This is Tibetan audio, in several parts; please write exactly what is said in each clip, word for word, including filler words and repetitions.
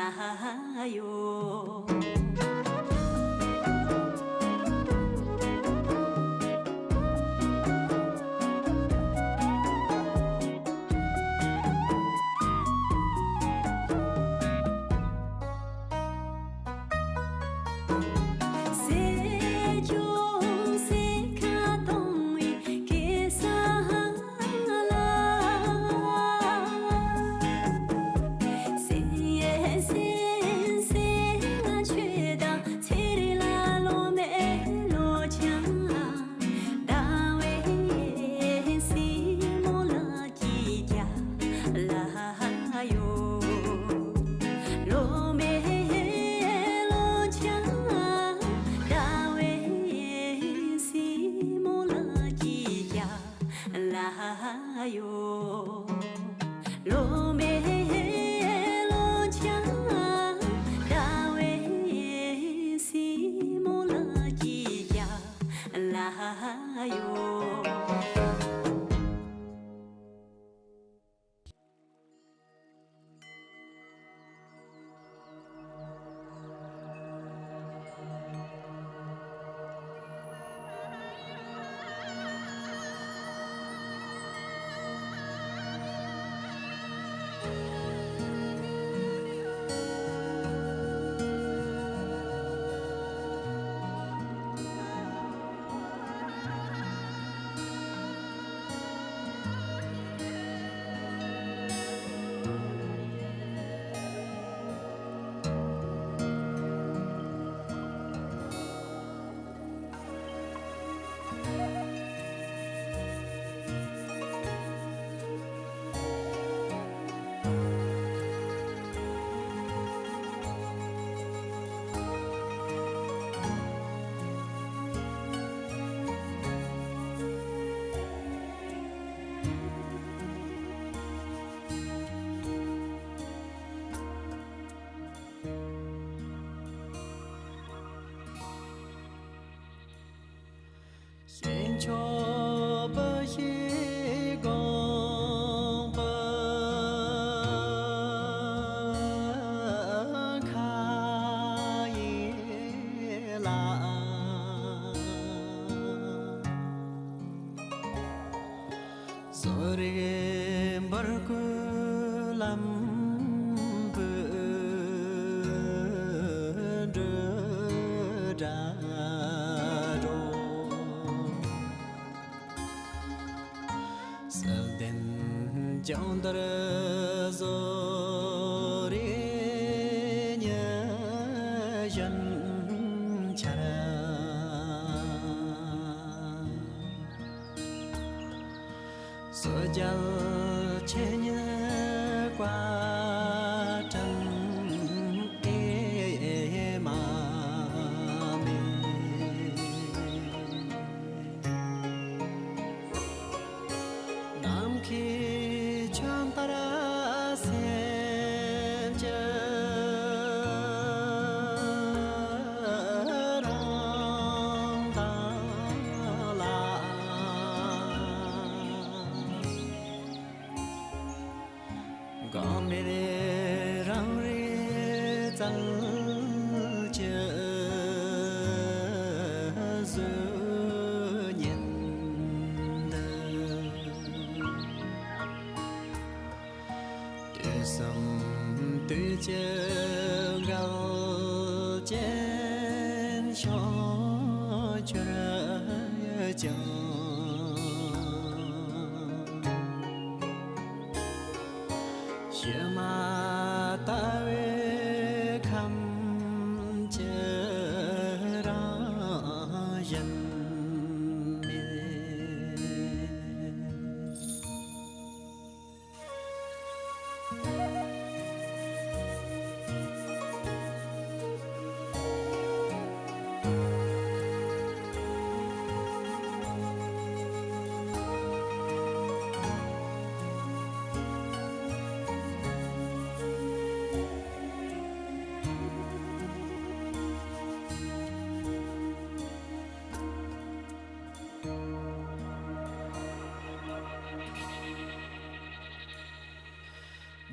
ལ་ཡོད། ལ་ཡོད། ལོ་མེ་ལོ་ཆ་ཟླ་བའི་སྲིང་མོ་ལ་སྐྱིད་རྒྱག་ལ་ཡོད། ལོ་མེ་ལོ་ཆ་ཟླ་བའི་སྲིང་མོ་ལ་སྐྱིད་རྒྱག་ལ་ཡོད། ཞེན་ཆོག་པ་ཞིག་དགོངས་པ་ཁ་ཡི་ལ། བཟོ་རིག་འབར་ཁུ་ལམ་བུ་འགྲོ་དྲ་འགྲོ། གསལ་ལྡན་ལྗང་དར་བཟོ་རིག་ཉི་གཞོན་འཆར། སོ་རྒྱལ་ཆེ་ཉིད་བཀའ་དྲིན་ཨེ་མ་མེད། ནམ་མཁའི་ཆོས་འཕེལ་སེམས་ཀྱི་རང་མདངས་ལ། འགག་མེད་རང་རིག་རྩལ་གྱི་གཟུགས་བརྙན་འདི། དུས་གསུམ་དུས་ཀྱི་འགལ་རྐྱེན་བྱང་གྱུར་ཀྱང་། ཕྱི་མ་ལྟ་བུའི་ཁམས་ཀྱི་རང་བཞིན་མེད།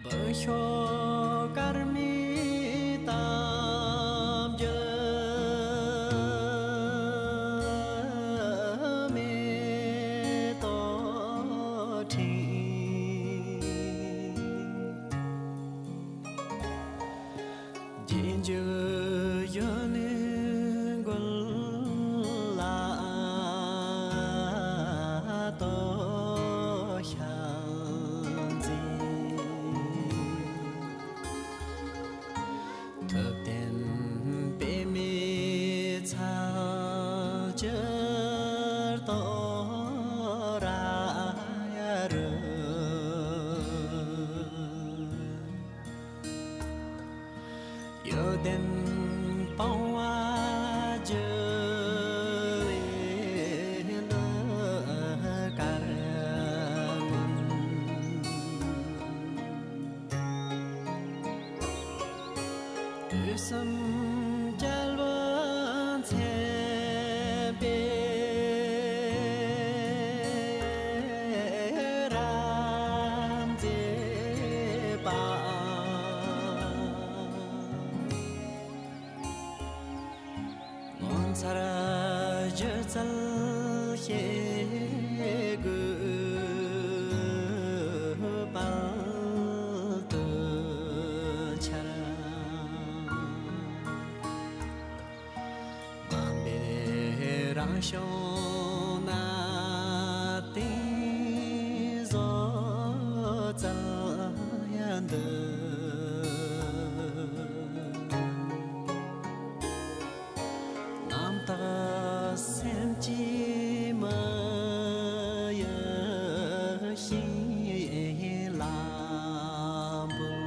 བུ་ཤོ་དཀར་མོའི་ ཡིད་འགྱུར་གཞོན་ནུའི་མགོ་ལ་ལྟོ་ཤལ་འཛིན། ཐུབ་བསྟན་པདྨའི་ཚལ་གྱི་ལྟོ་ར་རུ། གཡོ་ལྡན་སྤང་བ་རྒྱུ་བའི་གླུ་གར་ངོམ། དུས་གསུམ་རྒྱལ་པོ་མཚན་དཔེ་རབ་མཛེས་པ། ངོ་མཚར་སྒྱུ་རྩལ་ཤེལ་སྒོའི་དཔལ་དུ་འཆར། འཕགས་པའི་རང་བྱུང་གནའ་དེང་བཟོ་རྩལ་ཡང་འདུ། རྣམ་དག་སེམས་ཀྱི་མི་གཡོ་ཞིང་ལ་འབུལ།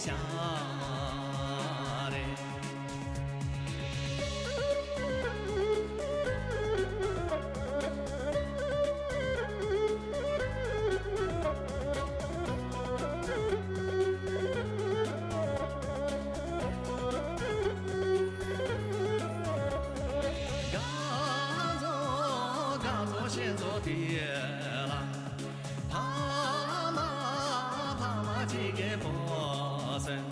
ཤ་རེད། དགའ་ཚོ་དགའ་ཚོ་ཤེས་ཚོ་དེ་ལ། ཕ་མ་ཕ་མ་གཅིག་གི་བུ་སོན།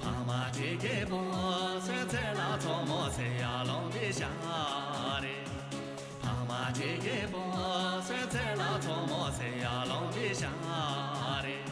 ཕ་མ་གཅིག་གི་བུ་སོན་ཚེ་ལ་མཚོ་མོ་ཚེ་ཡར་ལོངས་པའི་ཤ་རེད། ཕ་མ་གཅིག་གི་བུ་སོན་ཚེ་ལ་མཚོ་མོ་ཚེ་ཡར་ལོངས་པའི་ཤ་རེད།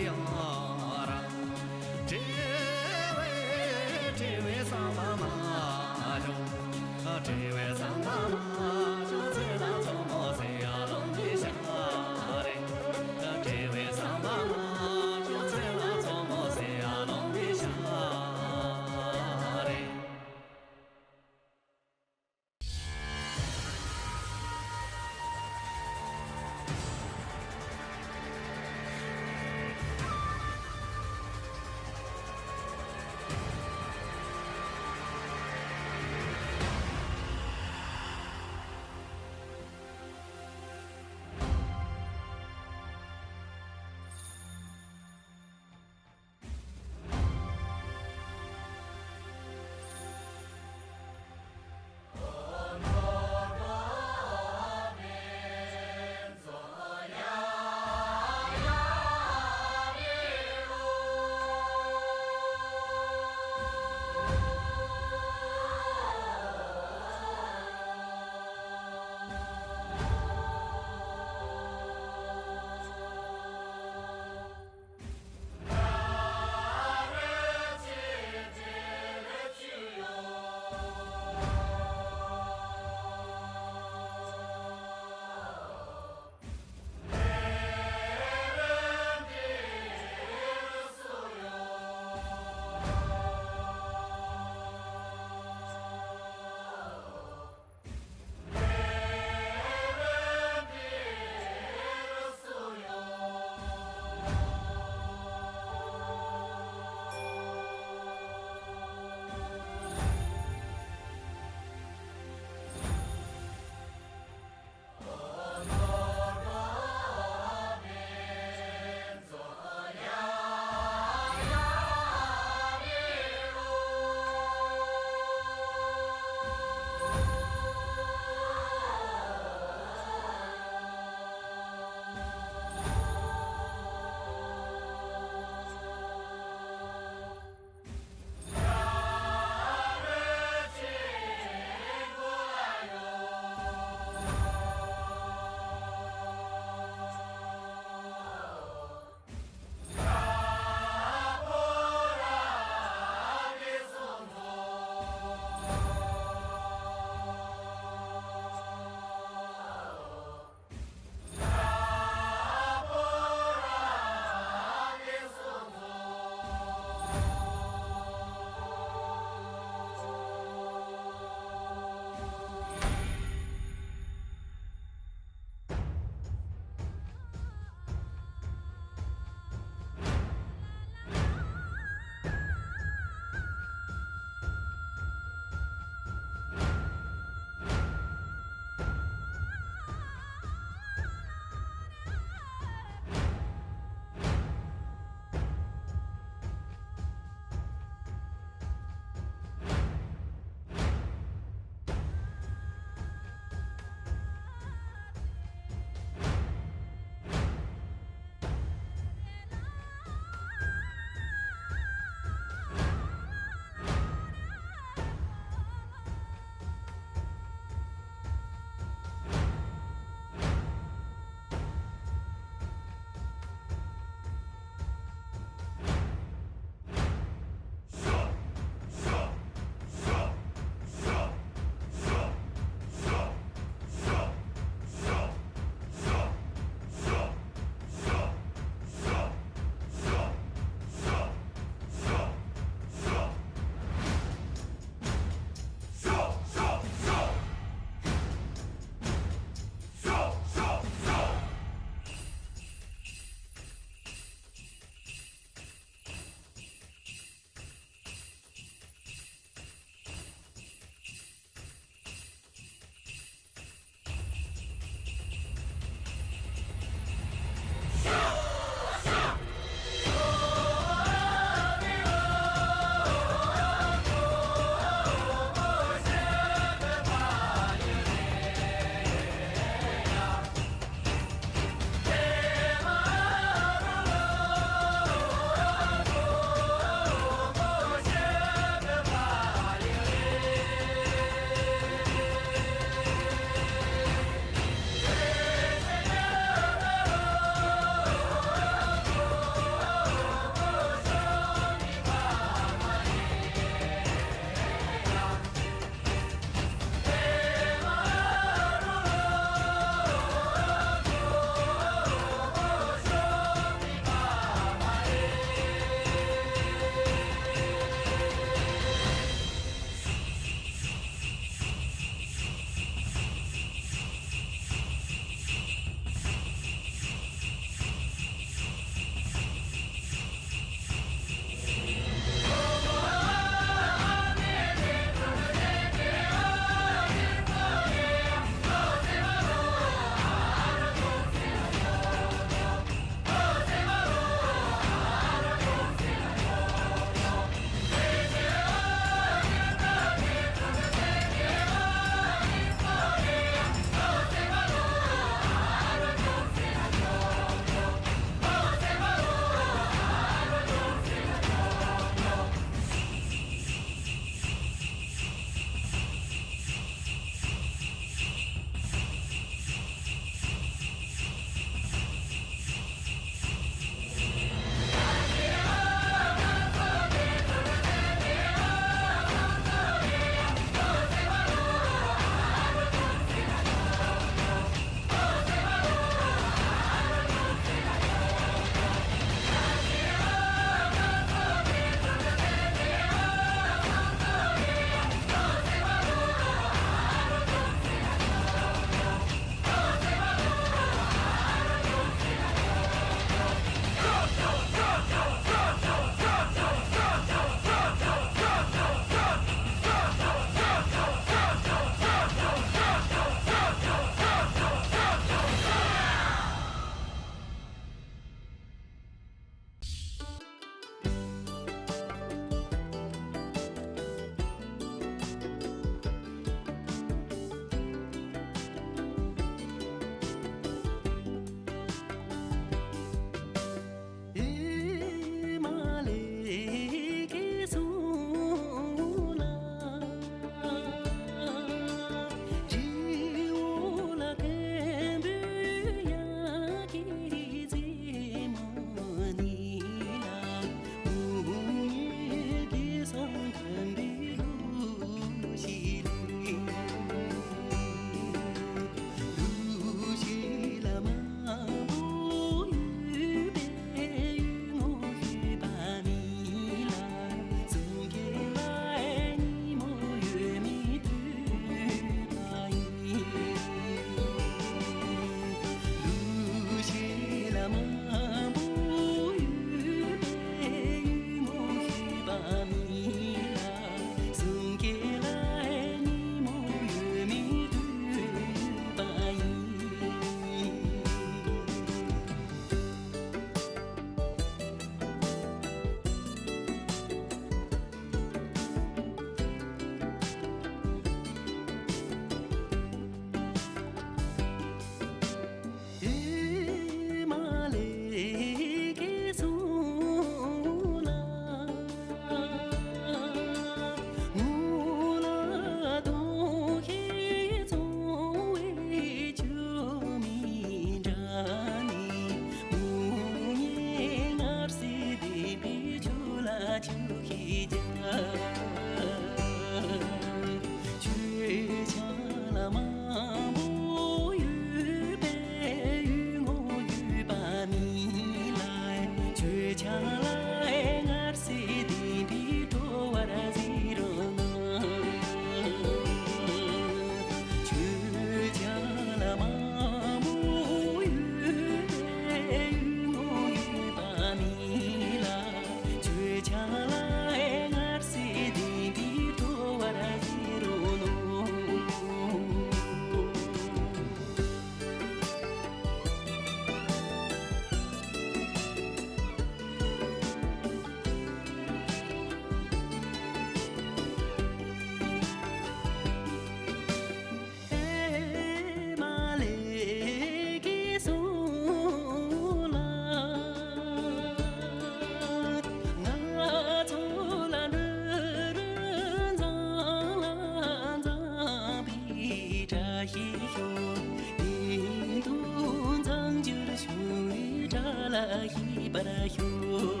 པར་ཤོག་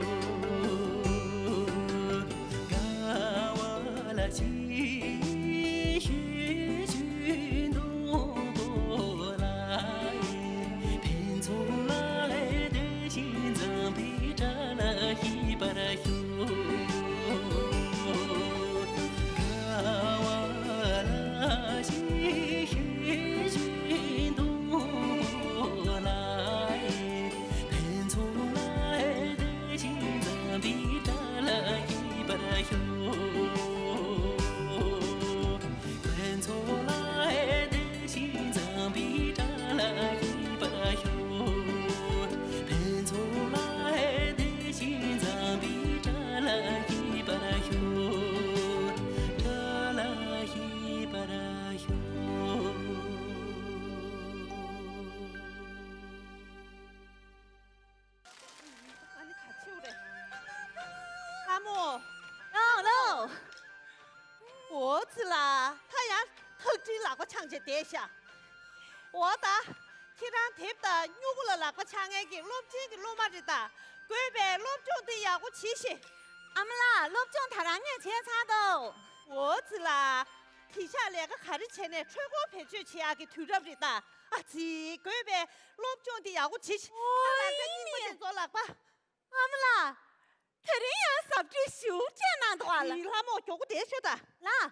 དགའ་བ་ལ་ཞིག་ཞུ་བཞིན་སྡོང་པོ་ལ། ཕུན་ཚོགས་ལ་དེ་བཞིན་འཛམ་བུའི་བཀྲ་ལ་ཞིག་པར་ཤོག་དགའ་བ་ལ་ཞིག་ཞུ་བཞིན་སྡོང་པོ་ལ། ཕུན་ཚོགས་ལ་དེ་བཞིན་འཛམ་བུའི་བཀྲ་ལ་ཞིག་པར་ཤོག་ཕུན་ཚོགས་ལ་དེ་བཞིན་འཛམ་བུའི་བཀྲ་ལ་ཞིག་པར་ཤོག་ཕུན་ཚོགས་ལ་དེ་བཞིན་འཛམ་བུའི་བཀྲ་ལ་ཞིག་པར་ཤོག་བཀྲ་ལ་ཞིག་པར་ཤོག་ཨ་ནི་ག་ཆེའུ་རེད། ལྷ་མོ། ཡང་ལོ། འོ་ཙི་ལ། ད་ཡང་ཐག་ཁྲིའི་ལག་པ་འཆང་བྱས་བསྡད་ཤག་འོ་ད། ཁྱེད་རང་དེབ་དང་སྨྱུ་གུ་ལ་ལག་པ་འཆང་མཁན་གྱི་སློབ་ཆེན་གྱི་སློབ་མ་རེད་ད། དགོས་པའི་སློབ་སྦྱོང་དེ་ཡག་པོ་བྱེད་ཤིག་ཨ་མ་ལགས། སློབ་སྦྱོང་ད་རང་ངས་བྱས་ཚར་འདུག་འོ་ཙི་ལ། དེང་སང་ལས་ཀ་ག་རེ་བྱས་ནས་འཕྲུལ་འཁོར་བེད་སྤྱོད་བྱེད་ཡག་གི་དུས་རབས་རེད་ད། ཨ་ཙི། དགོས་པའི་སློབ་སྦྱོང་དེ་ཡག་པོ་བྱེད་ཤིག་ཨ་ལགས་ཀ། སྙིང་པོ་དེ་ཚོ་ལག་པ། ཨ་མ་ལགས། དེ་རིང་ཡང་ཟབ་སྤྲོས་ཞེ་པོ་སྤྲད་གནང་འདུག་ཨ་ལགས། ལྷ་མོ། མགྱོགས་པོ་བསྡད་ཤོག་ད། ལགས།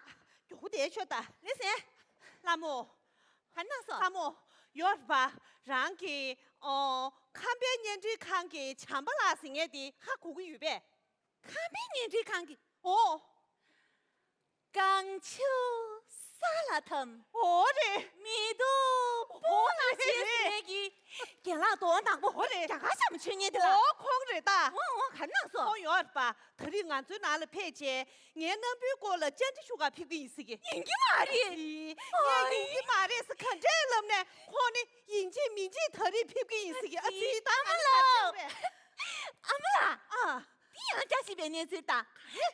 མགྱོགས་པོ་བསྡད་ཤོག་ད། ལགས་སེ། ལྷ་མོ། ག་གནང་སོང་། ལྷ་མོ། ཡོད་རེད་པ། རང་གི་ཨོ། ཁམས་པའི་བརྙན་འཕྲིན་ཁང་གི་བྱམས་པ་ལགས་ཟེར་མཁན་དེ་ཧ་གོ་གི་ཡོད་པས། ཁམས་པའི་བརྙན་འཕྲིན་ཁང་གི། ཨོ། གངས་ཆུ་ས་ལ་འཐིམ། འོ་རེད། མེ་ཏོག་སྤུ་ལ་ཤེས་ཟེར་གྱི་རྒན་ལགས་དོ་ནག་པོ། འོ་རེད། རྒྱ་གར་ཤམ་ཆོས་ཉིད་དེ་ལ། ཨོ་ཁོང་རེད་ད། འོ་འོ་ག་གནང་སོང་། ཁོང་ཡོད་རེད་པ། དེ་རིང་ང་ཚོའི་ནང་ལ་ཕེབས་བྱས་ངའི་རྣམ་པའི་སྐོར་ལ་བཅར་འདྲི་ཞུ་གར་ཕེབས་ཀྱི་ཡིན་ཟེར་གྱི། ཡིན་གྱི་མ་རེད། ངས་ཡིན་གྱི་མ་རེད་ཟེར་ག་འདྲས་ལབ་ནས་ཁོང་ནི་ཡིན་གཅིག་མིན་གཅིག་ད་རེས་ཕེབས་ཀྱི་ཡིན་ཟེར་གྱི། ཨ་ཙི། ད་ང་ལ་ཁ་ཆེ་བས། ཨ་མ་ལགས། ཨ། འདི་ཡང་བཀྲ་ཤིས་པའི་གནས་ཚུལ་དང་།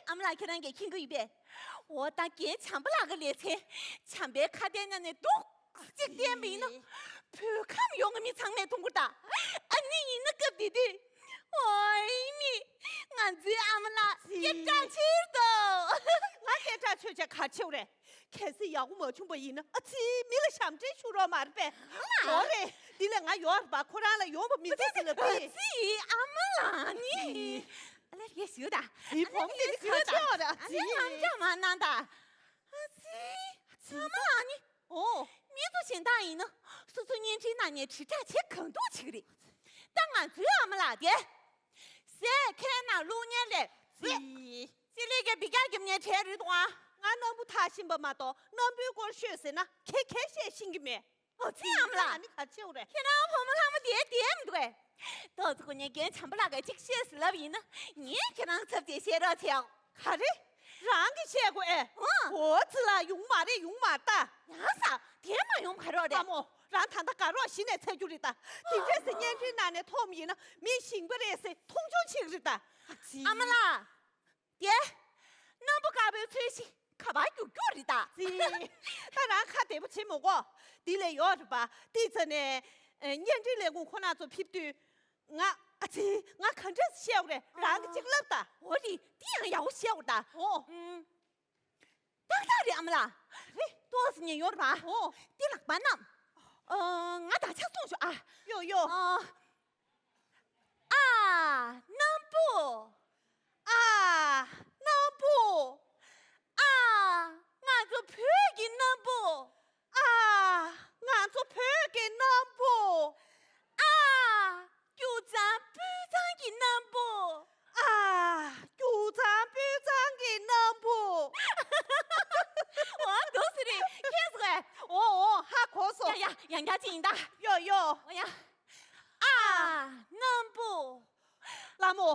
ཨ་མ་ལགས་ཁྱེད་རང་གིས་མཁྱེན་གྱི་ཡོད་པས། འོ་ད་རྒན་བྱམས་པ་ལགས་ཀྱི་ལེ་ཚན། བྱམས་པའི་ཁ་བརྡའི་ནང་ནས་འདུག་ཅིག་བསྟན་པ་ཡིན་ན། བོད་ཁམས་ཡོངས་ཀྱི་མི་ཚང་མས་མཐོང་གི་རེད་ད། ཨ་ནི་ཡིན་ན་སྐབས་དེ་དུས། ཨོའི་མི། ང་ཚོའི་ཨ་མ་ལགས་སྐད་གྲགས་ཆེ་རུ་འདུག་ང་སྐད་གྲགས་ཆོད་བྱས་ག་རེ་བྱེད་དགོས་རེད། གལ་སྲིད་ཡག་པོ་མ་བྱུང་པ་ཡིན་ན། ཨ་ཙི། མི་ལ་ཞབས་འདྲེན་ཞུ་རོགས་མ་རེད་པས། ཨ། ལོ་རེད། འདི་ལས་ང་ཡོད་རེད་པ། ཁོ་རང་ལ་ཡོང་བ་མི་འདུག་ཟེར་ལབ་ཀྱི། ཨ་ཙི། ཨ་མ་ལགས་ནི། ཨ་ལེ་རེ་ཞུ་ད། དེ་བོང་དེ་ནི་ག་ཆེ་བ་རེད། ཨ་ཙི། ཨ་ལེ་ཧམ་ཅང་མ་གནང་ད། ཨ་ཙི། ཨ་མ་ལགས་ནི། ཨོ། མི་ཚོ་གཞན་དག་ཡིན་ན་སོ་སོའི་བརྙན་འཕྲིན་ནང་ནས་དྲིལ་བསྒྲགས་བྱེད་གང་ཐུབ་བྱེད་ཀྱི་རེད། ད་ང་ཚོའི་ཨ་མ་ལགས་དེ། ཟས་ཁའི་ནང་བླུགས་མཁན་ལས་ཟས། ཙི། ཙི་ལི་གའི་འབུད་རྒྱག་རྒྱབ་མཁན་གྲས་རེད་འདུག་ཨ། ང་སྣམ་བུ་ཐག་ཤིང་པ་མ་གཏོགས་སྣམ་བུའི་སྐོར་ཤོད་ཟེར་ན་ཁྱེད་ཁས་བཤད་ཤེས་ཀྱི་མེད། ཨོ་ཙི། ཨ་མ་ལགས། ཨ་ནི་ག་རེ་བྱེད་དགོས་རེད། ཁྱེད་རང་བུ་མོ་ལྷ་མོ་དེ་བསྡད་མི་འདུག་གས། ཏོག་ཙི་ཁོ་ནས་རྒན་བྱམས་པ་ལགས་ཀྱིས་ཅིག་བཤད་ཟེར་ལབ་ཡིན་ན་ངས་ཁྱེད་རང་ཚབ་བྱས་བཤད་རོགས་བྱེད་ཨོ། ག་རེ། རང་གིས་བཤད་དགོས་ཨེ། ཨང་། ཨོ་ཙི་ལ། ཡོང་མ་རེད། ཡོང་མ་ད། ཡང་ས་དེ་མ་ཡོང་ག་རོགས་རེད། ལྷ་མོ། རང་ད་ལྟ་དགའ་རོགས་གཞི་ནས་འཚོལ་རྒྱུ་རེད་ད། དེ་འདྲས་སེ་བརྙན་འཕྲིན་ནང་ནས་མཐོང་བ་ཡིན་ན་མི་ཞིམ་པ་རེད་ཟེར་མཐོང་ཆུང་བྱེད་ཀྱི་རེད་ད། ཨ་ཙི། ཨ་མ་ལགས། དེ། སྣམ་བུ་དཀར་པོའི་ཚོས་གཞི་ག་པར་རྒྱུག་རྒྱུག་རེད་ད། ཙི། ད་རང་ཁ་བདེ་པོ་བྱེད་མི་དགོས། འདི་ལས་ཡོད་རེད་པ། ཏི་ཙ་ནས། ཨེ། བརྙན་འཕྲིན་ལས་ཁུངས་ཁོ་ན་ཚོ་ཕེབས་དུས། ང་། ཨ་ཙི། ང་ག་འདྲས་བཤད་དགོས་རེད། རང་གིས་ཅིག་ལབ་ད། འོ་རེད། འདི་ཡང་ཡག་པོ་བཤད་དགོས་ད། འོ། ཨུམ། ཏག་ཏག་རེད་ཨ་མ་ལགས། རེད། ཏོག་ཙམ་ཉན་ཡོད་རེད་པ། འོ། འདི་ལག་པ་ན། ཨ། ང་ད་ཆ་སོང་ཞོག་ཨ། ཡོ་ཡོ། ཨ། ཨ། སྣམ་བུ། ཨ། སྣམ་བུ། ཨ། ང་ཚོ་བོད་ཀྱི་སྣམ་བུ། ཨ། ང་ཚོ་བོད་ཀྱི་སྣམ་བུ། ཨ། རྒྱུ་གཙང་སྤུས་གཙང་གི་སྣམ་བུ། ཨ། རྒྱུ་གཙང་སྤུས་གཙང་གི་སྣམ་བུ། འོ་འདུག་སེ་རེད། མཁྱེན་སོང་ངས། འོ་འོ། ཧ་གོ་སོང་། ཡ་ཡ། ཡང་བསྐྱར་ཅིག་ཡིན་ད། ཡོ་ཡོ། འོ་ཡ། ཨ། སྣམ་བུ། ལྷ་མོ།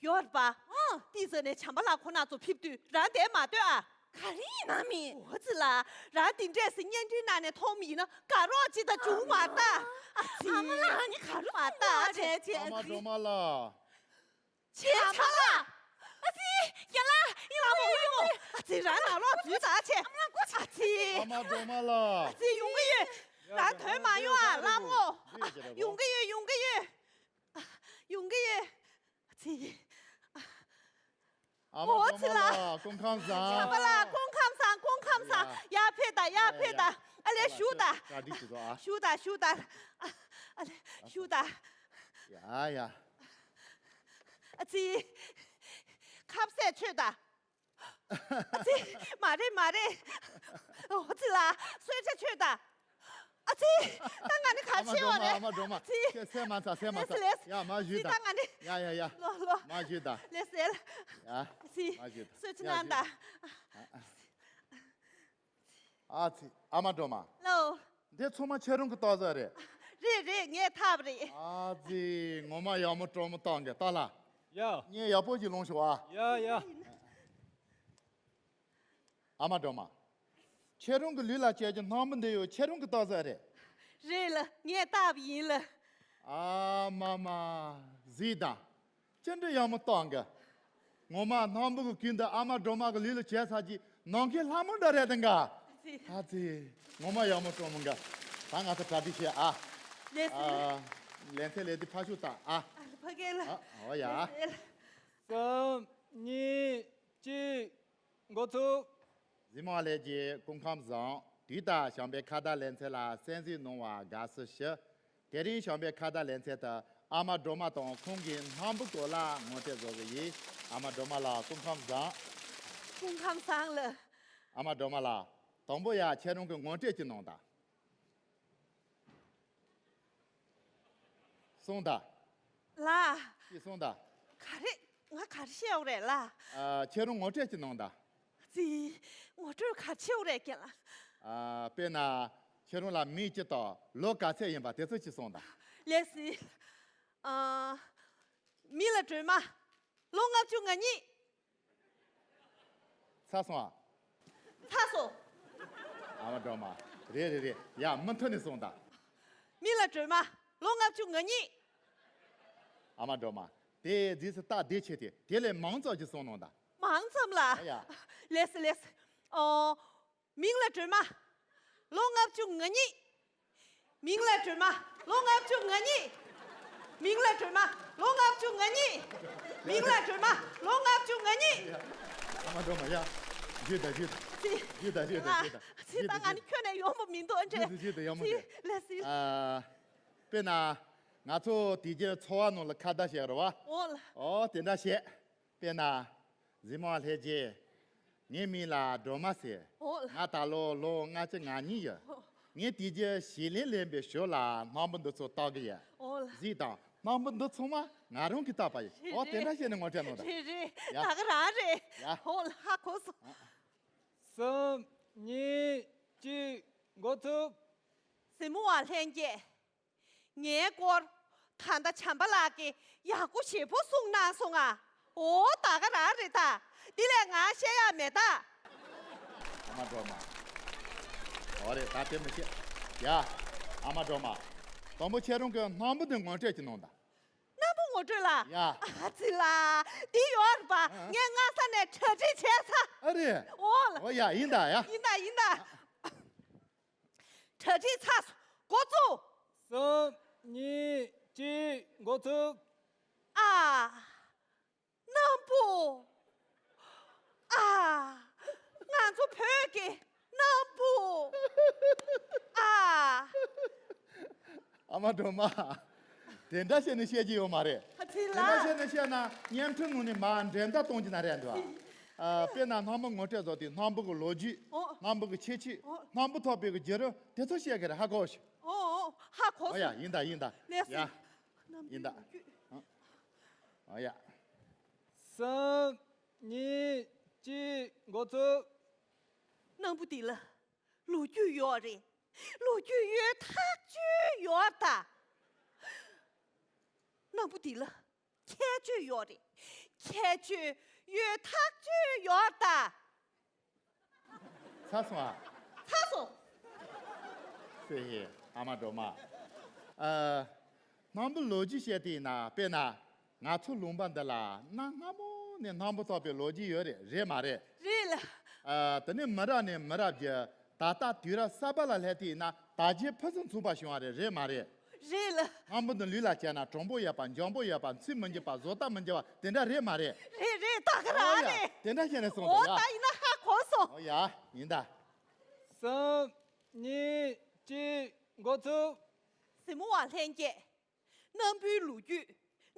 ཡོད་རེད་པ། ཨ། ཏི་ཙ་ནས་བྱམས་པ་ལགས་ཁོ་ན་ཚོ་ཕེབས་དུས་རང་བསྡད་མ་སྡོད་ཨ། ག་རེ་ཡིན་ན་མི། འོ་ཙི་ལ། རང་འདི་འདྲས་སེ་བརྙན་འཕྲིན་ནང་ནས་མཐོང་མི་ཡིན་ན་དགའ་རོགས་ཅིག་ད་བྱུང་མ་ད། ཨ་ཙི། ཨ་མ་ལགས་ནི་ག་རུ་མ་ད། བྱས་བྱས། ཨ་མ་སྒྲོལ་མ་ལགས། བྱས་བྱས་ལ། ཨ་ཙི། རྒན་ལགས། ཡོང་གི་ཡོད་ཡོང་གི་ཡོད། ཨ་ཙི། རང་ནང་ལོགས་འཛུལ་ད་བྱས། ཨ་མ་ལགས་སྒོ་ཕྱེ། ཨ་ཙི། ཨ་མ་སྒྲོལ་མ་ལགས། ཨ་ཙི། ཡོང་གི་ཡོད། རང་དོན་མ་ཡོང་ཨ་ལྷ་མོ། ཡོང་གི་ཡོད། ཡོང་གི་ཡོད། ཡོང་གི་ཡོད། ཚེ། ཨ་མ་ཨོ་ཚེ་ལགས། སྐུ་ཁམས་བཟང་། བྱམས་པ་ལགས། སྐུ་ཁམས་བཟང་། སྐུ་ཁམས་བཟང་། ཡ་ཕེབས་དང་། ཡ་ཕེབས་དང་། ཨ་ལས་བཞུགས་དང་། བཞུགས་དང་། བཞུགས་དང་། ཨ་ལས་བཞུགས་དང་། ཡ་ཡ། ཨ་ཙི། ཁ་ཟས་མཆོད་དང་། ཨ་ཙི། མ་རེད་མ་རེད། ཨོ་ཙི་ལ་གསོལ་ཇ་མཆོད་དང་། ཨ་ཙི། ད་ང་ནི་ག་ཨ་མ་བྱེད་སྒྲོལ་མ། ཨ་མ་སྒྲོལ་མ། ཨ་ཙི། ཟས་ཟས་མ་ཚ། ཟས་མ་ཚ། ལེས་ལེས། ཡ་མ་ཨ་ཙི། ཞུས་ད་དང་། ང་ནི། ཡ་ཡ་ཡ། ལོ་ལོ། མ་ཞུས་ད། ལེས་ལེས། ཡ། ཨ་ཙི། མ་ཞུས་ད། གསོལ་ཇ་ཡ་གནང་ཞུས་དང་། ཨ་ཙི། ཨ་མ་སྒྲོལ་མ། ལོ། འདི་ཚང་མ་ཁྱེད་རང་གི་ལྟ་ས་རེད། རེད་རེད། ངས་འཐག་པ་རེད། ཨ་ཙི། ངོ་མ་ཡག་མོ་སྤྲོ་མོ་བཏང་གི། ལྟ་ལ། ཡ། ངས་ཡག་པོ་ཞིག་ལོངས་ཤོག་ཨ། ཡ་ཡ། ཨ་མ་སྒྲོལ་མ། ཁྱེད་རང་གི་ལུས་ལ་བྱས་ཀྱི་སྣམ་བུ་འདི་ཡོད། ཁྱེད་རང་གི་ལྟ་ས་རེད། རེད་ལ། ངས་བཏགས་པ་ཡིན་ལ། ཨ་མ་མ། གཟིགས་དང་། ཅི་འདྲ་ཡག་མོ་བཏང་གི། ངོ་མ་སྣམ་བུ་གི་གོས་འདི་ཨ་མ་སྒྲོལ་མ་གི་ལུས་ལ་བྱས་ཚར་གྱི་ནམ་མཁའི་ལྷ་མོ་འདྲ་རེད་དང་ག་ཨ་ཙི། ངོ་མ་ཡག་མོ་སྤྲོ་མོ་འགའ། ད་ང་ཚོ་གྲ་སྒྲིག་བྱེད་ཨ། ལེས་ལེས། ཨ། ལེན་ཚེ་ལས་དེ་ཕ་ཤུག་ད་ཨ། ཨ་ཕ་གི་ལ། ཨ། འོ་ཡ། ལེས་ལེས། གསུམ། གཉིས། གཅིག་འགོ་ཚུགས། གཟིགས་མོ་བ་ལྷན་རྒྱས། སྐུ་ཁམས་བཟང་། དུས་ལྟར་བྱམས་པའི་ཁ་བརྡ་ལེ་ཚན་ལ་གསན་གཟིགས་གནང་བར་དགའ་བསུ་ཞུ། དེ་རིང་བྱམས་པའི་ཁ་བརྡ་ལེ་ཚན་དུ་ཨ་མ་སྒྲོལ་མ་དང་ཁོང་གི་སྣམ་བུ་སྐོར་ལ་ངོ་སྤྲོད་བཟོ་གི་ཡིན། ཨ་མ་སྒྲོལ་མ་ལགས། སྐུ་ཁམས་བཟང་། སྐུ་ཁམས་བཟང་ལགས། ཨ་མ་སྒྲོལ་མ་ལགས། དང་པོ་ཡ་ཁྱེད་རང་གི་ངོ་སྤྲོད་ཅིག་གནང་དང་། གསུངས་དང་། ལགས། ཅིག་གསུངས་དང་། ག་རེ། ང་ག་རེ་བཤད་འོ་རེད་ལགས། ཨ། ཁྱེད་རང་ངོ་སྤྲོད་ཅིག་གནང་དང་། ཙི། ངོ་སྤྲོད་ག་རེ་བྱེད་འོ་རེད་རྒན་ལགས། ཨ། དཔེར་ན། ཁྱེད་རང་ལ་མིང་ཅི་དང་ལོ་ག་ཚད་ཡིན་པ་དེ་ཚོ་ཅིག་གསུངས་དང་། ལགས་སེ། ཨ། མིང་ལ་སྒྲོལ་མ། ལོ་ལྔ་བཅུ་ང་གཉིས། ཚར་སོང་ཨ། ཚར་སོང་། ཨ་མ་སྒྲོལ་མ། རེད་རེད་རེད། ཡ། མུ་མཐུད་ནས་གསུངས་དང་། མིང་ལ་སྒྲོལ་མ། ལོ་ལྔ་བཅུ་ང་གཉིས། ཨ་མ་སྒྲོལ་མ། དེ་རྗེས་སུ་ལྟ་བདེ་ཆེ་སྟེ། དེ་ལས་མང་ཙམ་ཅིག་གསུངས་གནང་དང་། མང་ཙམ་ལ། ཨ་ཡ། ལགས་སེ་ལགས་སེ། ཨོ། མིང་ལ་སྒྲོལ་མ། ལོ་ལྔ་བཅུ་ང་གཉིས། མིང་ལ་སྒྲོལ་མ། ལོ་ལྔ་བཅུ་ང་གཉིས། མིང་ལ་སྒྲོལ་མ། ལོ་ལྔ་བཅུ་ང་གཉིས། མིང་ལ་སྒྲོལ་མ། ལོ་ལྔ་བཅུ་ང་གཉིས། ཨ་མ་སྒྲོལ་མ་ཡ། བཞུད་ད་བཞུད་ད། ཚེ། བཞུད་ད་བཞུད་ད་བཞུད་ད། ཚེ་ད་ང་ནི་ཁྱོད་ནས་ཡོང་བ་མི་འདུག་ཨ་འདྲས། བཞུད་ད་བཞུད་ད་ཡག་མོ་རེད། ལགས་སེ། ཨ། དཔེར་ན། ང་ཚོ་དུས་རྒྱུན་འཚོ་བ་ནང་ལ་ཁ་བརྡ་བྱེད་རེད་བ། འོ་ལ། ཨོ་དེ་འདྲ་བྱེད། དཔེར་ན། གཟིགས་མོ་བ་ལྷན་རྒྱས། ངའི་མིང་ལ་སྒྲོལ་མ་ཟེར། འོ་ལ། ང་ད་ལོ་ལོ་ལྔ་བཅུ་ང་གཉིས་ཡོད། འོ། ངས་དེ་རྗེས་ཞིང་ལས་ལེན་པའི་ཞོར་ལ་སྣམ་བུ་འདི་ཚོ་བཏགས་ཀྱི་ཡོད། འོ་ལ། གཟིགས་དང་། སྣམ་བུ་འདི་ཚང་མ་ང་རང་གིས་བཏགས་པ་ཡིན། རེད། འོ་དེ་འདྲ་བྱས་ནས་ངོ་སྤྲོད་གནང་དང་། རེད་རེད། ཡ། ད་ག་རང་རེད། ཡ། འོ་ལ་ཧ་གོ་སོང་། གསུམ། གཉིས། གཅིག་འགོ་ཚུགས། གཟིགས་མོ་བ་ལྷན་རྒྱས། ངའི་སྐོར། ད་ལྟ་བྱམས་པ་ལགས་ཀྱིས་ཡག་པོ་ཞེ་པོ་གསུངས་གནང་སོང་ང་། འོ་ད་ག་རང་རེད་ད། འདི་ལས་ང་བཤད་ཡག་མེད་ད། ཨ་མ་སྒྲོལ་མ། འོ་རེད་ད། དེ་མི་བཤད། ཡ། ཨ་མ་སྒྲོལ་མ། དང་པོ་ཁྱེད་རང་གི་སྣམ་བུ་འདི་ངོ་སྤྲོད་ཅིག་གནང་དང་། སྣམ་བུ་ངོ་སྤྲོད་ལ། ཡ། ཨ་ཙི་ལ། འདི་ཡོད་རེད་པ། ཨ། ངས་སྔ་ས་ནས་གྲ་སྒྲིག་བྱས་ཚར། ཨ་རེད། འོ་ལ། འོ་ཡ། ཡིན་ད་ཡ། ཡིན་ད་ཡིན་ད། གྲ་སྒྲིག་ཚར་སོང་། འགོ་བཙུགས། གསུམ། གཉིས། གཅིག་འགོ་ཚུགས། ཨ། སྣམ་བུ། ཨ། ང་ཚོ་བོད་ཀྱི་སྣམ་བུ། ཨ། ཨ་མ་སྒྲོལ་མ། དེ་འདྲ་བྱས་ནས་བཤད་ཀྱི་ཡོད་མ་རེད། ཨ་ཙི་ལ། དེ་འདྲ་བྱས་ནས་བཤད་ན་བརྙན་འཕྲིན་ནང་ནས་མར་འགྲན་ཟླ་གཏོང་གི་ན་རེད་འདུག་ཨ། དཔེར་ན་སྣམ་བུ་ངོ་སྤྲོད་བཟོ་དུས་སྣམ་བུ་གི་ལོ་རྒྱུས། ཨོ། སྣམ་བུ་གི་ཁྱད་ཆོས། ཨོ། སྣམ་བུ་ཐོགས་པའི་གི་བརྒྱུད་རིམ་དེ་ཚོ་བཤད་གི་རེད། ཧ་གོ་ཤི། ཨོ་ཨོ། ཧ་གོ་སོང་། ཨོ་ཡ། ཡིན་ད་ཡིན་ད། ལགས་སེ། ཡ། ཡིན་ད། ཨོ་ཡ། གསུམ། གཉིས། གཅིག་འགོ་ཚུགས། སྣམ་བུ་འདི་ལ་ལོ་རྒྱུས་ཡོད་རེད། ལོ་རྒྱུས་ཡོད་ཐག་ཆོད་ཡོད་ད། སྣམ་བུ་འདི་ལ་ཁྱད་ཆོས་ཡོད་རེད། ཁྱད་ཆོས་ཡོད་ཐག་ཆོད་ཡོད་ད། ཚར་སོང་ཨ། ཚར་སོང་། སེ་ཧེ། ཨ་མ་སྒྲོལ་མ། ཨ། སྣམ་བུ་ལོ་རྒྱུས་བཤད་དེ་ཡིན་ན། དཔེར་ན། ང་ཚོ་ལུང་པ་འདི་ལ་གནའ་སྔ་མོ་ནས་སྣམ་བུ་ཐོགས་པའི་ལོ་རྒྱུས་ཡོད་རེད། རེད་མ་རེད། རེད་ལ། ཨ། དེ་ནས་མི་རབས་ནས་མི་རབས་ཀྱི་ད་ལྟ་དུས་རབས་གསར་པ་ལ་སླེབས་དུས་ན་དར་རྒྱས་ཕུན་སུམ་ཚོགས་པ་བྱུང་བ་རེད། རེད་མ་རེད། རེད་ལ། སྔ་མོ་དང་ལུས་ལ་བྱས་ན་གྲུང་པོ་ཡོད་པ་འཇོན་པོ་ཡོད་པ་འཚིག་མི་འཇིག་པ་བཟོ་ལྟ་མི་འཇིག་པ་དེ་འདྲ་རེད་མ་རེད། རེད་རེད། ད་ག་རང་ཨོ་ཡ། རེད། དེ་འདྲ་བཤད་ནས་སོང་ཨོ་ད་ཡ། ད་ཡིན་ན་ཧ་གོ་སོང་། ཨོ་ཡ་ཡིན་ད། གསུམ། གཉིས། གཅིག་འགོ་ཚུགས། གཟིགས་མོ་བ་ལྷན་རྒྱས། སྣམ་བུའི་ལོ་རྒྱུས།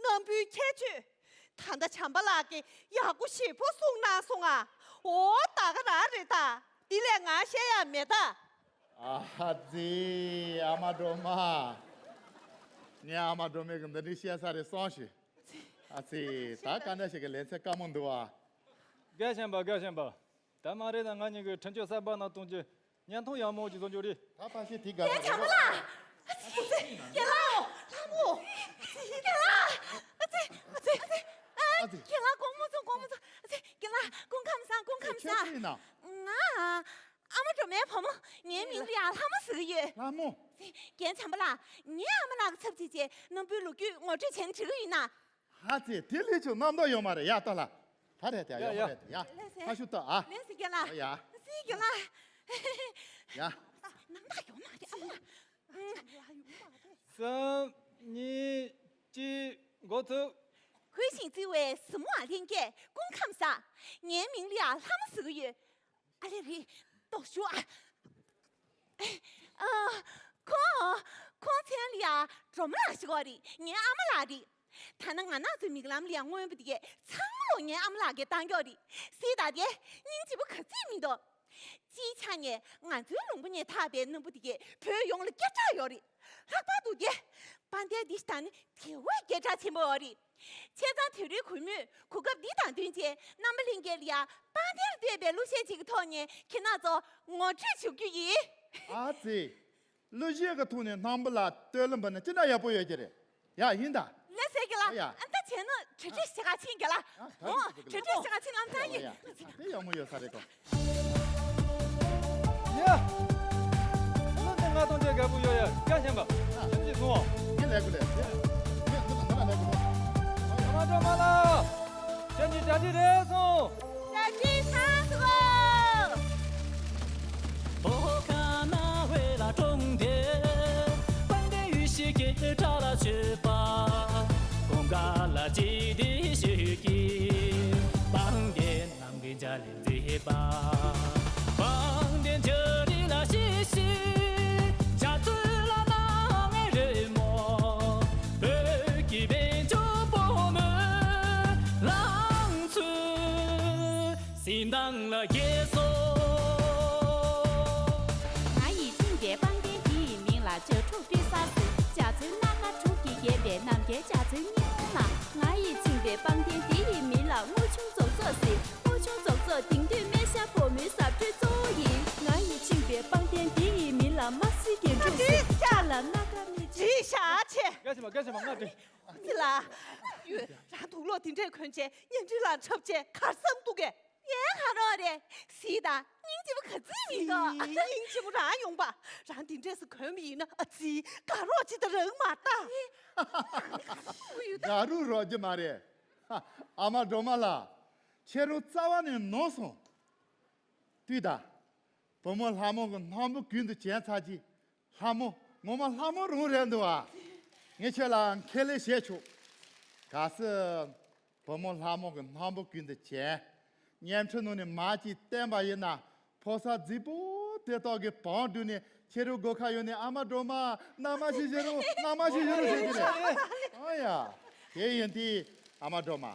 སྣམ་བུའི་ཁྱད་ཆོས། ད་ལྟ་བྱམས་པ་ལགས་ཀྱིས་ཡག་པོ་ཞེ་པོ་གསུངས་གནང་སོང་ང་། ཨོ་ད་ག་རང་རེད་ད། འདི་ལས་ང་བཤད་ཡ་མེད་ད། ཨ་ཙི། ཨ་མ་སྒྲོལ་མ། ངས་ཨ་མ་སྒྲོལ་མས་གི་འདི་འདྲའི་བཤད་ས་རེད་སོང་ཞིག་ཨ་ཙི། ད་ག་འདྲ་ཞིག་གི་ལེ་ཚན་དཀའ་མོ་འདུག་ཨ། རྒན་གཞོན་པ། རྒན་གཞོན་པ། ད་མ་རེད་ད། ང་གཉིས་ཀྱི་འཕྲིན་བཅོལ་གསར་པ་ནང་གཏོང་རྒྱུ་བརྙན་ཐུང་ཡག་མོ་ཅིག་བཟོ་རྒྱུ་རེད། ད་ཕ་ཤི་དེ་དགའ་རྒན་བྱམས་པ་ལགས། ཨ་ཙི། རྒན་ལགས། ལྷ་མོ། རྒན་ལགས། ཨ་ཙི། ཨ་ཙི། ཨ་ཙི། ཨ་ཙི། རྒན་ལགས་དགོངས་མོ་ཚོ་དགོངས་མོ་ཚོ། ཨ་ཙི། རྒན་ལགས་སྐུ་ཁམས་བཟང་སྐུ་ཁམས་ཁྱོད་བཟང་། སུ་ཡིན་ནམ། ང་། ཨ་མ་སྒྲོལ་མའི་བུ་མོ། ངའི་མིང་ལ་ཡང་ལྷ་མོ་ཟེར་གྱི་ཡོད། ལྷ་མོ། ཨ་ཙི། རྒན་བྱམས་པ་ལགས། ངའི་ཨ་མ་ལགས་ཀྱི་ཚབ་བྱས་བྱས་སྣམ་བུའི་ལོ་རྒྱུས་ངོ་སྤྲོད་བྱས་ན་འགྲིག་གི་ཡོད་ན། ཧ་ཙི། དེ་ལས་ཆུང་རྣམ་རྟོག་ཡོད་མ་རེད། ཡ་ལྟ་ལ། ད་རེད་དེ་ཡ་ཡོད་མ་ཡ། རེད་དེ་ཡ། ལགས་སེ། ཁ་ཤུ་ལྟ་ཨ། ལགས་སེ་རྒན་ལགས། ཨོ་ཡ། ལགས་སེ་རྒན་ལགས། ཡ། རྣམ་རྟོག་ཡོད་མ་རེད་ཨ་མ། གསུམ། གཉིས། གཅིག་འགོ་ཚུགས། ཧུད་ཤིང་བརྩེ་བའི་གཟིགས་མོ་བ་ལྷན་རྒྱས་སྐུ་ཁམས་བཟང་། ངའི་མིང་ལ་ཡ་ལྷ་མོ་ཟེར་གྱི་ཡོད། ཨ་ལེ་རེད། ལྟོགས་ཤོག་ཨ། ཨ། ཁོང་། ཁོང་མཚན་ལ་ཡ་སྒྲོལ་མ་ལགས་ཞུ་གི་རེད། ངའི་ཨ་མ་ལགས་རེད། ཐ་ན་ང་རང་ཚོའི་མིག་ལམ་ལ་ཡ་སྔོན་པོ་དེ་གས་ཚང་མ་ལོ་ངའི་ཨ་མ་ལགས་ཀྱིས་བཏང་ཀྱོག་རེད། སྲིད་ད་དེ་སྙིང་རྗེ་པོ་ག་ཚོད་མི་འདུག་སྤྱིའི་ཆ་ནས་ང་ཚོའི་ལུང་པ་ནས་འཐག་པའི་སྣམ་བུ་དེ་གས་བོད་ཡོངས་ལ་སྐད་གྲགས་ཡོད་རེད། ལྷག་པར་དུ་དེ་དཔལ་ལྡན་འདི་ཞིག་ད་ནི་དེ་བས་སྐད་གྲགས་ཆེན་པོ་ཡོད་རེད། བྱས་ཙང་དེ་རིང་གུས་མོས་གོ་སྐབས་འདི་དང་བསྟུན་བྱས་རྣམ་པ་ལྷན་རྒྱས་ལ་ཡ་དཔལ་ལྡན་ལ་བསྟོད་པའི་གླུ་གཞས་ཅིག་གི་ཐོག་ནས་ཁྱེད་རྣམ་ཚོ་ངོ་སྤྲོད་ཞུ་རྒྱུ་ཡིན། ཨ་ཙི། གླུ་གཞས་ཀྱི་ཐོག་ནས་རྣམ་པ་ལ་བསྟོད་གླུ་འབུལ་ན་ཅི་འདྲ་ཡག་པོ་ཡོད་ཀྱི་རེད། ཡ་ཡིན་ད། ལགས་སེ་རྒན་ལགས། ཨ་ཡ། ཨ་ད་བྱས་ན་གྲ་སྒྲིག་བྱེད་ག་ཕྱིན་རྒན་ལགས། ཨ་ད་ཨོ་གྲ་སྒྲིག་བྱེད་ག་ཕྱིན་ལམ་ཐག་ཡིན། ཨ་ཡ། དེ་ཡག་མོ་ཡོད་ས་རེད་དོ། ཡ། བློ་འདི་ང་གཏོང་བྱེད་དགའ་པོ་ཡོད་ཡ། སྐྱ་ཞན་པ། ཁྱིམ་གྱི་སོང་བ། ངས་ལས་དགོས་ལས། ངས་འདི་ལ་འདི་ལ་ལས་དགོས། ཨ་མ་ཀྲོ་མ་ལ། ཁྱེད་ཀྱི་གྲ་སྒྲིག་རེད་སོང་། གྲ་སྒྲིག་ཚར་སོང་། བོད་ཁ་ན་བའི་ལ་གྲོང་སྡེ། དཔལ་ལྡན་ཡུལ་ཤེས་ཀྱི་གྲྭ་ལ་ཆོས་པ། གོང་ཁ་ལ་ཅི་བདེ་ཤོད་ཀྱི། དཔལ་ལྡན་ནམ་མཁའི་འཇའ་ལས་མཛེས་པ། དཔལ་ལྡན་ཆུ་རི་ལ་ཤི་ཤི། བྱ་ཚུལ་ལ་ནང་ངེ་རེ་མོ། བོད་ཀྱི་བན་ཆོས་བུ་མོའི་ལང་ཚོའི་གཟི་མདངས་ལ་རྒྱས་སོ། ང་ཡི་ཁྱིམ་པའི་པང་གདན་འདི་ཡི་མིང་ལ་བྱ་ཕྲུག་དཔེ་ས་ཟེར། བྱ་ཚུལ་སྣ་ཁ་དྲུག་གིས་བརྒྱན་པའི་ནམ་མཁའི་བྱ་ཚུལ་སྙིང་ལ། ང་ཡི་ཁྱིམ་པའི་པང་གདན་འདི་ཡི་མིང་ལ་དངུལ་ཆུང་རྫོང་ཚོགས་ཟེར། དངུལ་ཆུང་རྫོང་ཚོགས་དེང་དུས་སྨན་ཤ་ཕོ་མོའི་ཟ་འཕྲུལ་གཙོ་བོ་ཡིན། ང་ཡི་ཁྱིམ་པའི་པང་གདན་འདི་ཡི་མིང་ལ་དམར་སེར་རྒྱན་དྲུག་ཟེར། ལྕགས་ལ་སྣ་ཁ་མི་བྱེད། ཅི་ཤ་ཆེ། དགའ་ཞིག་མ་དགའ་ཞིག་མ་ང་དྲིན། ཙི་ལ། ཡུལ་རང་དུག་ལོག་དེ་འདྲས་གོན་བྱས་གཉེན་སྒྲིག་ལ་འཁྲབ་བྱས་གར་སམ་འདུག་གས། ཡའི་ཁ་རོག་རེད། སི་ད་སྙིང་རྗེ་པོ་ག་ཚོད་མི་འདུག་སྙིང་རྗེ་པོ་རང་ཡོང་པ། རང་དེ་འདྲས་སུ་གོན་པ་ཡིན་ན་ཨ་ཙི་དགའ་རོགས་ཅིག་ད་རང་མ་ལྟ། དགའ་རོགས་རོགས་ཀྱི་མ་རེད། ཨ་མ་སྒྲོལ་མ་ལགས། ཁྱེད་རང་རྩ་བ་ནས་ནོར་སོང་། ལྟོས་དང་། བུ་མོ་ལྷ་མོ་གི་སྣམ་བུ་གུན་དུ་བྱས་ཚར་གྱི། ལྷ་མོ། ངོ་མ་ལྷ་མོ་རང་རེད་འདུག་ཨ། ངས་ཁྱེད་ལ་ཁས་ལེན་བྱས་ཆོག་གལ་སྲིད། བུ་མོ་ལྷ་མོ་གི་སྣམ་བུ་གུན་དུ་བྱས། བརྙན་འཕྲིན་ནང་ནས་མར་ཅིག་བསྟན་པ་ཡིན་ན། ཕོ་གསར་རྫིག་པོ་དེ་དག་གིས་བང་བསྒྲུགས་ནས་ཁྱེད་རང་སྒོ་ཁ་ཡོང་ནས་ཨ་མ་སྒྲོལ་མ་མནའ་མ་ཞིག་བཞེས་རོགས། མནའ་མ་ཞིག་བཞེས་རོགས་ཟེར་གྱི་རེད། ཨ་ཡ། དེ་ཡིན་དུས་ཨ་མ་སྒྲོལ་མ།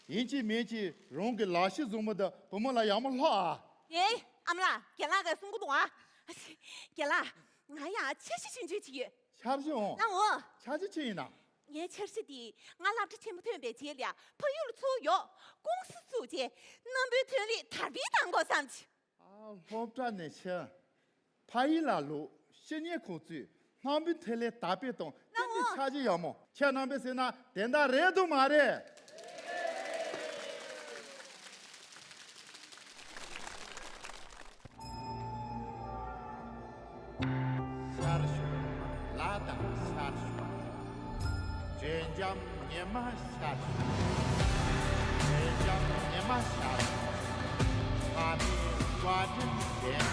ཡིན་གཅིག་མིན་གཅིག་རང་གི་ལག་ཤེས་བཟང་པོ་དེ་བུ་མོ་ལ་ཡག་མོ་སློབས་ཨ། ཡེ། ཨ་མ་ལགས། རྒན་ལགས་ཀྱིས་གསུང་གི་འདུག་ཨ། རྒན་ལགས། ང་ཡང་འཆར་གཞི་ཆུང་ཆུང་ཅིག་ཡོད། འཆར་གཞི་འོང་། ལགས་འོང་། འཆར་གཞི་ཅི་ཡིན་ནམ། ངའི་འཆར་གཞི་འདི་ང་སློབ་གྲྭ་ཆེན་མོ་ཐོན་པའི་རྗེས་ལ་ཕ་ཡུལ་ལ་ཚུར་ཡོང་། ཀུང་སི་བཙུགས་རྗེས་སྣམ་བུའི་ཐོན་ལས་དར་སྤེལ་གཏང་དགོས་བསམ་གྱི། ཨ། སློབ་གྲྭ་ནས་ཕྱིར། ཕ་ཡུལ་ལ་ལོག་སྤྱི་གཉེར་ཁང་བཙུགས། སྣམ་བུའི་ཐོན་ལས་དར་སྤེལ་གཏོང་། ལགས་འོང་། དེ་འདྲའི་འཆར་གཞི་ཡག་མོ། ཁྱེད་རྣམ་པས་ཟེར་ན་དེ་འདྲ་རེད་འདུག་མ་རེད། ཤར་ཕྱོགས་ལ་དྭགས་ཤར་ཕྱོགས། བྱོན་འཇམ་ཉི་མ་ཤར་ཕྱོགས། བྱོན་འཇམ་ཉི་མ་ཤར་ཕྱོགས། ཕ་མའི་བཀའ་དྲིན་དྲན།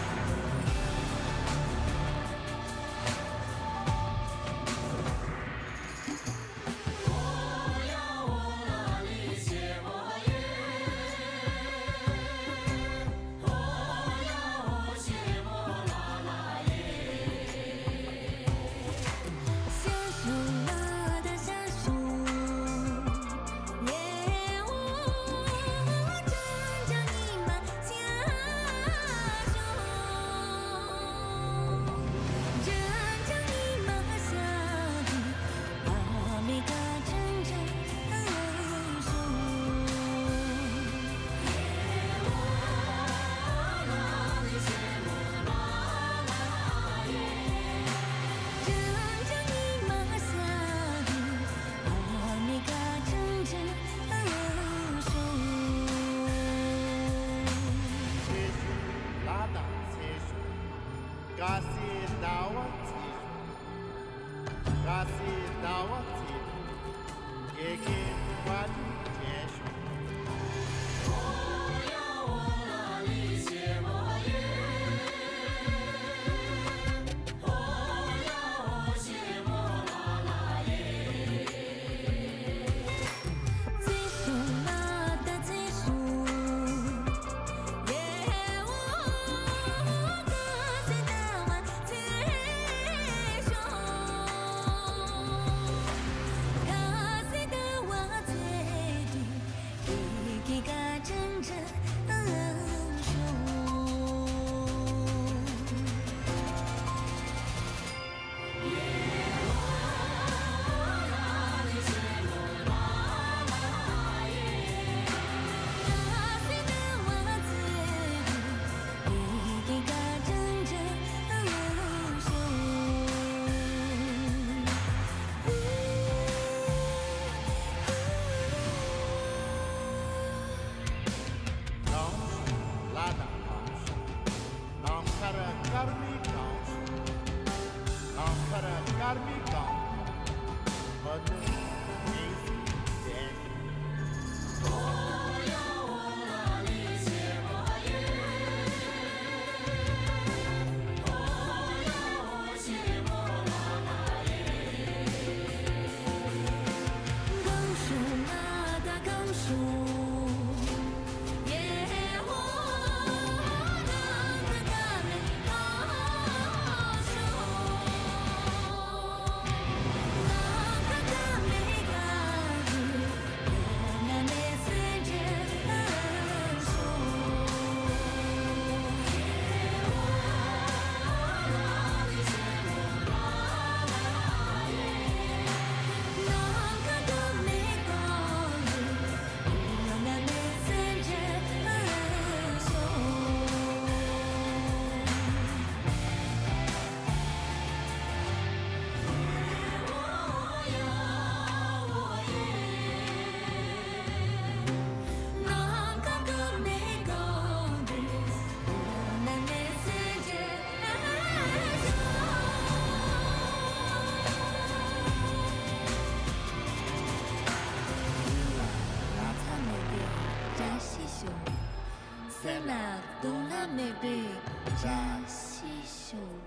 དཀར་གསལ་ཟླ་བ་ཚེས་གསུམ། དཀར་གསལ་ཟླ་བ་ཚེས་གསུམ། དགེ་རྒན་བཀའ་དྲིན་ཆེ་ཞུ། གངས་ལྗོངས་ལ་དྭགས་གངས་ལྗོངས། ནམ་མཁར་སྐར་མའི་གངས་ལྗོངས། ནམ་མཁར་སྐར་མའི་གངས་ལྗོངས། མི་ནུབ་མིག་གཟུགས་ལྡན། ལ་ལ་ཚ་མེད་པའི་བཀྲ་ཤིས་ཤོག་སེམས་ལ་སྡུག་བསྔལ་མེད་པའི་བཀྲ་ཤིས་ཤོག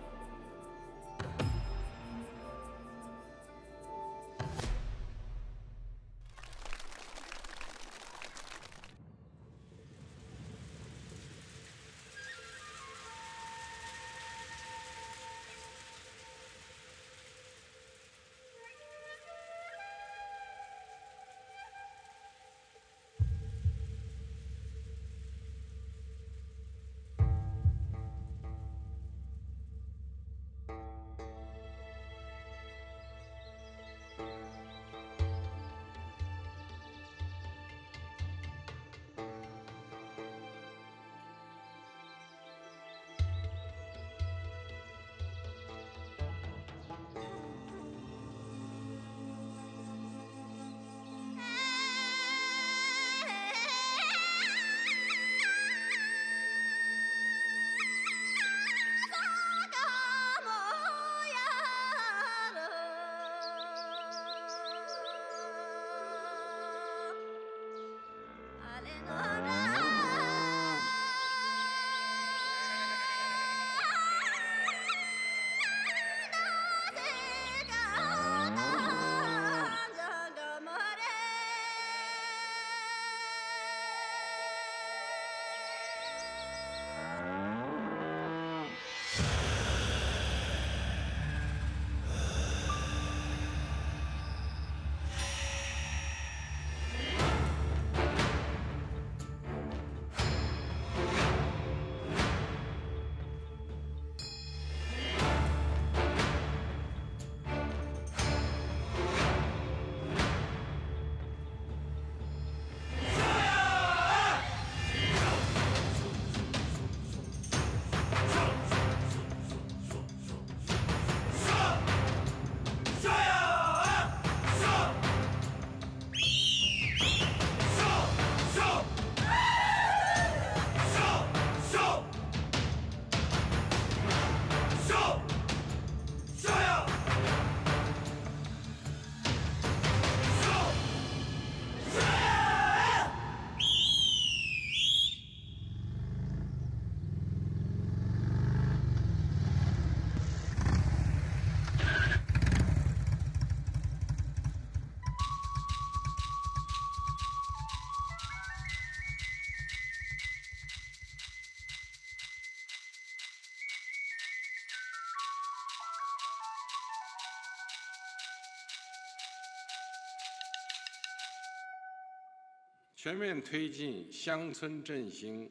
全面推进乡村振兴。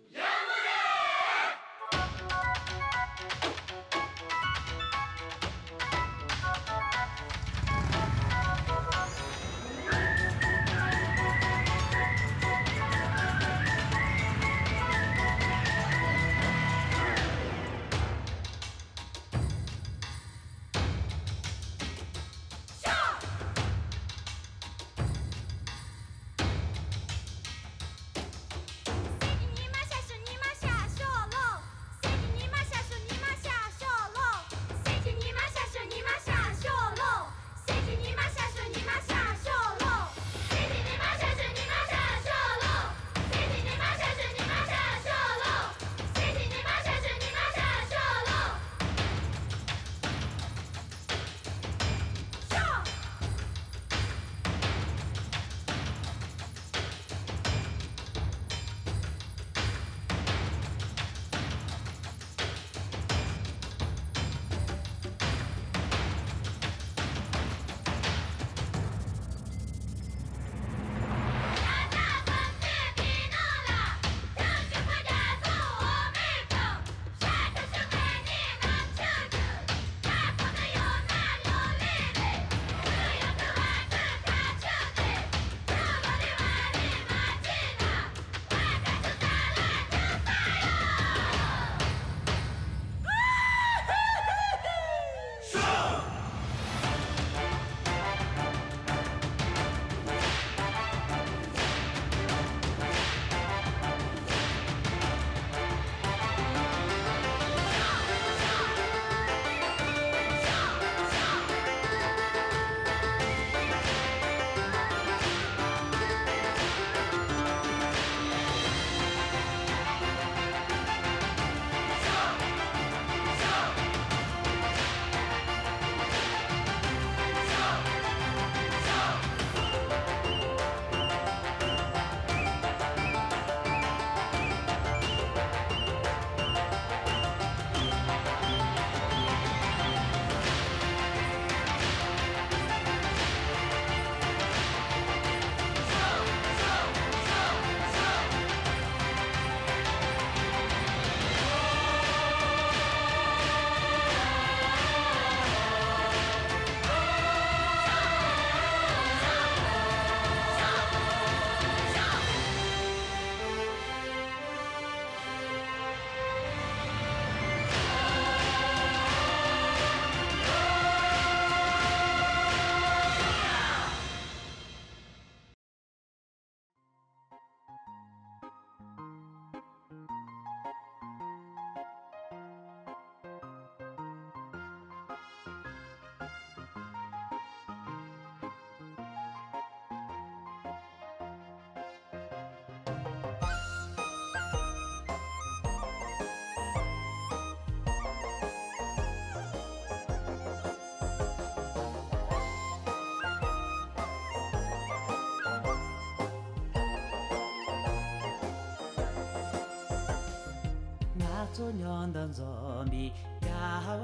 ང་ཚོ་མཉམ་དུ་འཛོམས་པའི་དགའ་བ་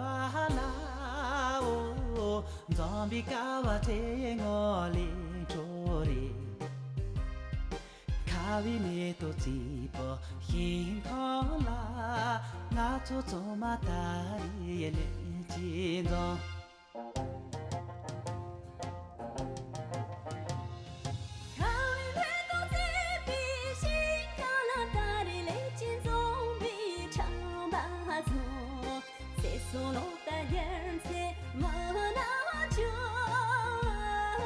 ལ། འོ། འཛོམས་པའི་དགའ་བ་ཚེ་སྔོན་ལས་འཕྲོ་རེད། ཁ་བའི་མེ་ཏོག་རྩེ་པོ་ཞིང་ཁམས་ལ། ང་ཚོ་ཚང་མ་ད་རེས་ལེགས་སྐྱེས་འཛོམས། ཁ་བའི་མེ་ཏོག་རྩེ་པོའི་ཞིང་ཁམས་ལ། ད་རེས་ལེགས་སྐྱེས་འཛོམས་པའི་ཁྲམ་པ་ཚོ། ཚེ་སྲོག་ལོ་ཟླ་བརྒྱར་ཚེ་མི་ནག་ཅུང་།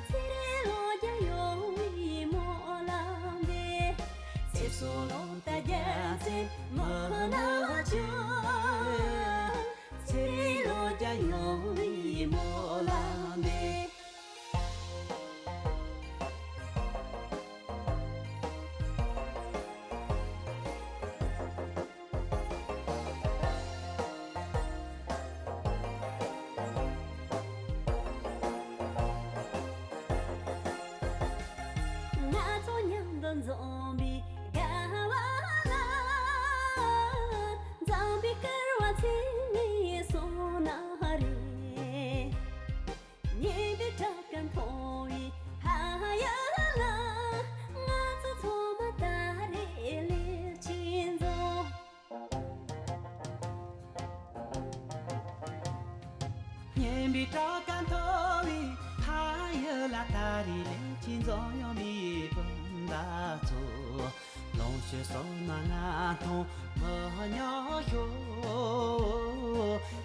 ཚེ་རིང་ལོ་བརྒྱ་ཡོང་བའི་སྨོན་ལམ་འདེབས། ཚེ་སྲོག་ལོ་ཟླ་བརྒྱར་ཚེ་མི་ནག་ཅུང་། ཚེ་རིང་ལོ་བརྒྱ་ཡོང་བའི་སྨོན་ལམ་འདེབས། ང་ཚོ་མཉམ་དུ་འཛོམས་པའི་དགའ་བ་ལ། འཛམ་ སྙན་པའི་སྐྲ་དཀར་མཐོ་བའི་ཕ་ཡུལ་ལ། ད་རེས་ལས་ཀྱིས་འཛོམས་ཡོང་བའི་སྤུན་ཟླ་ཚོ། ལོངས་སྤྱོད་སོ་ན་ང་མཐོང་མི་ཉག་ཤོག།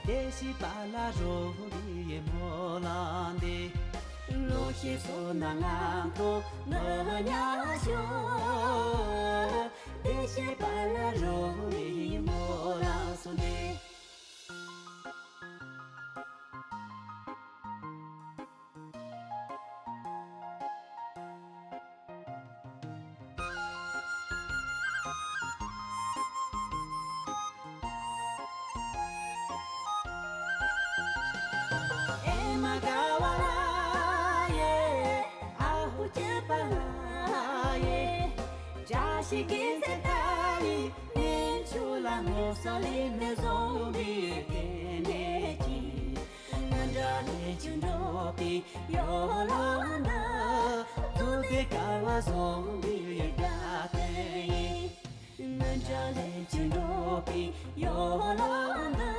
བདེ་སྐྱིད་པ་ལ་རོལ་བའི་སྨོན་ལམ་འདེབས། ལོངས་སྤྱོད་སོ་ན་ང་མཐོང་མི་ཉག་ཤོག། བདེ་སྐྱིད་པ་ལ་རོལ་བའི་སྨོན་ལམ་འདེབས། ཨེ་མ་དགའ་བ་ལ་ཡེ། ཨ་ཧུ་སྐྱིད་པ་ལ་ཡེ། བཀྲ་ཤིས་དགེ་མཚན་ལྟ་བུའི་གནས་མཆོག་ལ། སྔོ་བསངས་ལས་སྣེ་བཟུང་བའི་ལྟེ་གནས་ཀྱི། སྔོན་འགྲོ་ལས་ཀྱི་འགྲོ་བའི་ཡོ་ལོ་འདི། རྫོགས་ལྡན་སྐལ་བ་བཟང་པོའི་དགའ་སྟོན་ཡིན། སྔོན་འགྲོ་ལས་ཀྱི་འགྲོ་བའི་ཡོ་ལོ་འདི།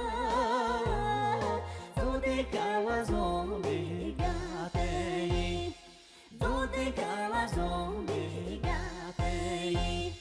རྫོགས་ལྡན་སྐལ་བ་བཟང་པོའི་དགའ་སྟོན་ཡིན། རྫོགས་ལྡན་སྐལ་བ་བཟང་པོའི་དགའ་སྟོན་ཡིན།